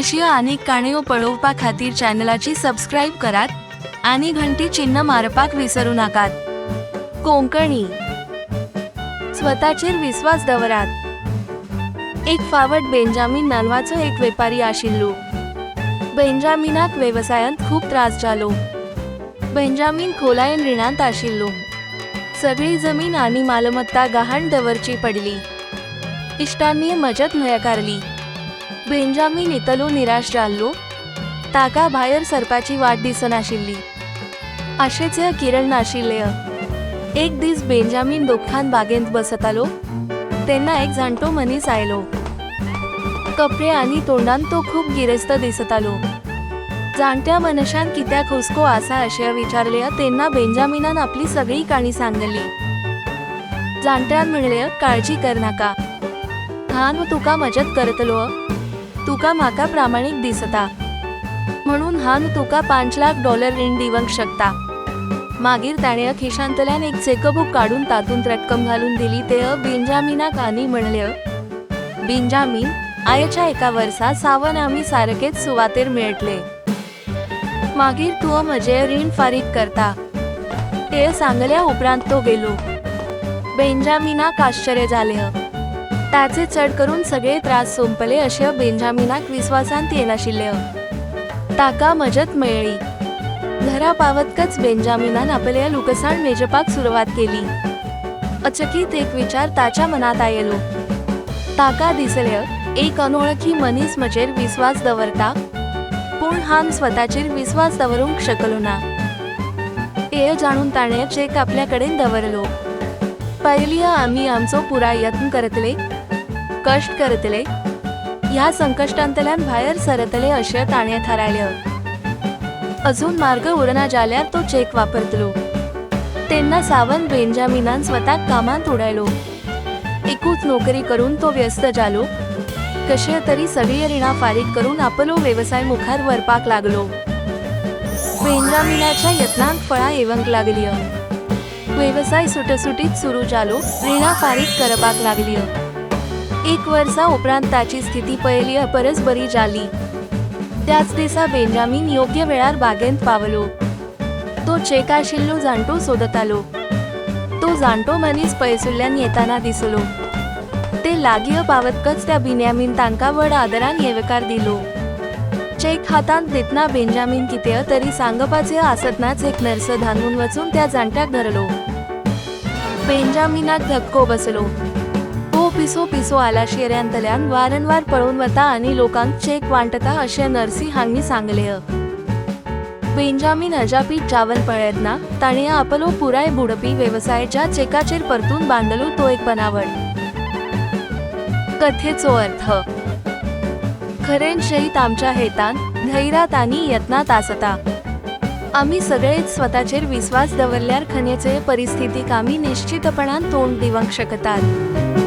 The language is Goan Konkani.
अश्यो आनीक काणयो पळोवपा खातीर चॅनलाची सबस्क्रायब करात आनी घंटी चिन्ह मारपाक विसरू नाकात. कोंकणी स्वताचेर विस्वास दवरात. एक फावट बेंजामीन नांवाचो एक वेपारी आशिल्लो. बेंजामिनाक वेवसायांत खूब त्रास जालो. बेंजामीन खोलायेन रिणांत आशिल्लो. सगळी जमीन आनी मालमत्ता गहाण दवरची पडली. इश्टांनी मजत न्हयकारली. बेंजामीन इतलो निराश जाल्लो, ताका भायर सरपाची वाट दिसनाशिल्ली. आशेचें किरण नाशिल्लें. एक दीस बेंजामीन दुख्खान बागेंत बसतालो तेन्ना एक जाणटो मनीस आयलो. कपडे आनी तोंडान तो खूब गिरेस्त दिसतालो. जाणट्या मनशान कित्याक हुस्को आसा अशें विचारलें तेन्ना बेंजामिनान आपली सगळी काणी सांगली. जाणट्यान म्हणलें, काळजी करनाका, हांव तुका मजत करतलो. तुका म्हाका प्रामाणीक दिसता म्हणून हांव तुका $5 लाख रीण दिवंक शकता. मागीर ताणें खिशांतल्यान एक चेकबूक काडून तातूंत रक्कम घालून दिली ते बेंजामिनाक आनी म्हणलें, बेंजामीन, आयच्या एका वर्सा सावन आमी सारकेच सुवातेर मेळटले. मागीर तूं म्हजें रीण फारीक करता. ते सांगल्या उपरांत तो गेलो. बेंजामिनाक आश्चर्य जालें. ताचे चड करून सगळे त्रास सोंपले अशें बेंजामिनाक विस्वासांत येनाशिल्लें. ताका मजत मेळ्ळी. घरा पावतकच बेंजामिनान आपलें लुकसाण मेजपाक सुरवात केली. अचकीत एक विचार ताच्या मनांत आयलो. ताका दिसलें, एक अनोळखी मनीस म्हजेर विस्वास दवरता, पूण हांव स्वताचेर विस्वास दवरूंक शकलो ना. हें जाणून ताणें चेक आपल्या कडेन दवरलो. पयलीं आमी आमचो पुराय यत्न करतले, कश्ट करतले, ह्या संकश्टांतल्यान भायर सरतले अशें ताणें थारायलें. अजून मार्ग उरना जाल्यार तो चेक वापरतलो. तेन्ना सावन बेंजामिनान स्वताक कामांत उडयलो. एकूच नोकरी करून तो व्यस्त जालो. कशें तरी सगळीं रिणां फारीक करून आपलो वेवसाय मुखार व्हरपाक लागलो. बेंजामिनाच्या यत्नांक फळां येवंक लागलीं. वेवसाय सुटसुटीत सुरू जालो. रिणां फारीक करपाक लागली. एक वर्सा उपरांत ताची स्थिती पयलीं परस बरी जाली. त्याच दिसा बेंजामीन योग्य वेळार बागेंत पावलो. तो चेक आशिल्लो जाणटो सोदतालो. तो जाणटो मनीस पयसुल्ल्यान येताना दिसलो. ते लागीं पावतकच त्या बिन्यामीन तांकां व्हड आदरान येवकार दिलो. चेक हातांत दितना बेंजामीन कितें तरी सांगपाचें आसतनाच एक नर्स धांवून वचून त्या जाणट्याक धरलो. बेंजामिनाक धक्को बसलो. हो पिसो पिसो आलाशिऱ्यांतल्यान वारंवार पळून वता आनी लोकांक चेक वांटता अशें नर्सी हांणी सांगलें. बेंजामीन अजापीत जावन पळयतना ताणें आपलो पुराय बुडपी वेवसाय ज्या चेकाचेर परतून बांदलो तो एक बनावट. कथेचो अर्थ, खरें जैत आमच्या हेतान, धैर्यात आनी यत्नात आसता. आमी सगळेच स्वताचेर विस्वास दवरल्यार खंयचेय परिस्थितीक आमी निश्चितपणान तोंड दिवंक शकतात.